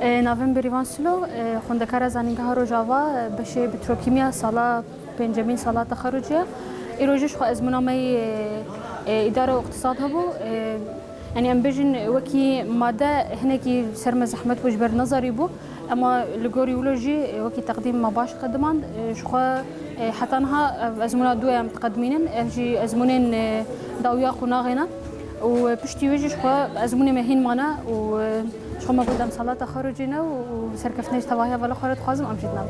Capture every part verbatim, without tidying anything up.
E, navê min Bêrîvan Silo, e, xwendekara Zanîngeha Rojava, e, beşê petrokîmya sala pêncemîn sala texerrucê ye. Îro jî ji xwe ezmûna me yê, e, îdare û iqtisad hebû. E, yanî em bêjin wekî made hinekî ser me zehmet bû ji ber nezarî bû. Ema li gorî wilo jî, e, wekî teqdîm me baş qedimand. E, ji xwe, e, heta niha ev ezmûna dû ye em diqedimînin. Ev jî ezmûnên, e, dawiya qonaxê ne. Û, e, piştî wê jî ji xwe ezmûnê me hîn mane û, e, ji xwe me got em sala texerrucê ne û, û serkeftinê ji tevahiya vala xwe re dixwazim em jî dine.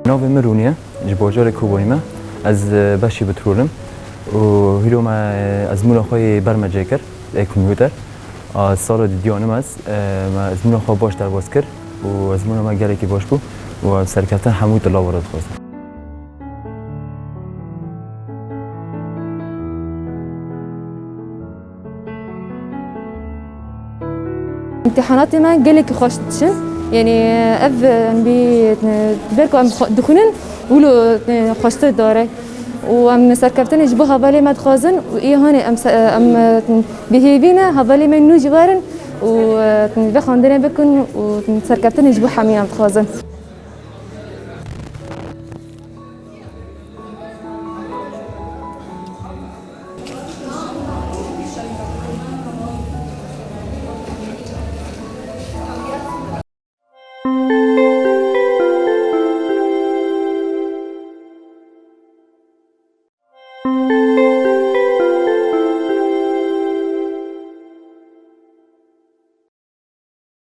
Navê min Rûnî ye, ji bajarê Kobanî me. Ez, e, beşî petrol im û hîro me, e, ezmûna xwe yê ber me cêkir, ê kompûter. A, sala didiyanim ez, e, me ezmûna xwe baş derbas kir û ezmûna me gelekî baş bû û serkeftin hemû tila were dixwazim. Îmtîhanatê me gelekî xweş diçin. Yanî ev, em bî, ber ku em xwe-, dixwînin, wilo, e, xweştir dare. Û em serkeftinê ji bo hevalê me dixwazin û ê hanê em se-, em, e, bi hêvî ne hevalê me nû jî werin û, e, vê xwendinê bikin û serkeftinê ji bo hemî em dixwazin.